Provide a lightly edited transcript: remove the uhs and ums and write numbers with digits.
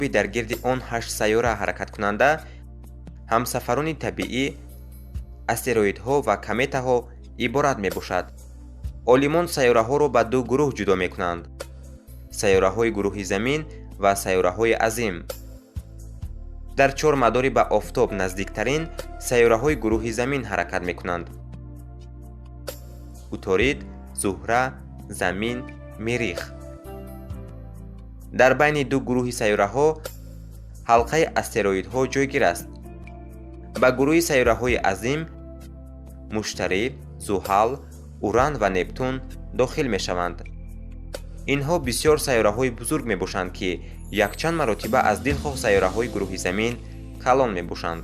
Дар гирди он ҳашт сайёра ҳаракаткунанда, ҳамсафарони табиӣ, астероидҳо ва кометаҳо иборат мебошад. Олимон сайёраҳоро ба ду гурӯҳ ҷудо мекунанд: сайёраҳои гурӯҳи Замин ва сайёраҳои азим. Дар чор мадори ба Офтоб наздиктарин сайёраҳои гурӯҳи Замин ҳаракат мекунанд: Уторид, Зуҳра, Замин, Миррих. Дар байни ду гурӯҳи сайёраҳо ҳалқаи астероидҳо ҷойгир аст. Ба гурӯҳи сайёраҳои азим Муштарӣ, Зуҳал, Уран ва Нептун дохил мешаванд. Инҳо бисёр сайёраҳои бузург мебошанд, ки якчанд маротиба аз дилхоҳ сайёраҳои гурӯҳи Замин калон мебошанд.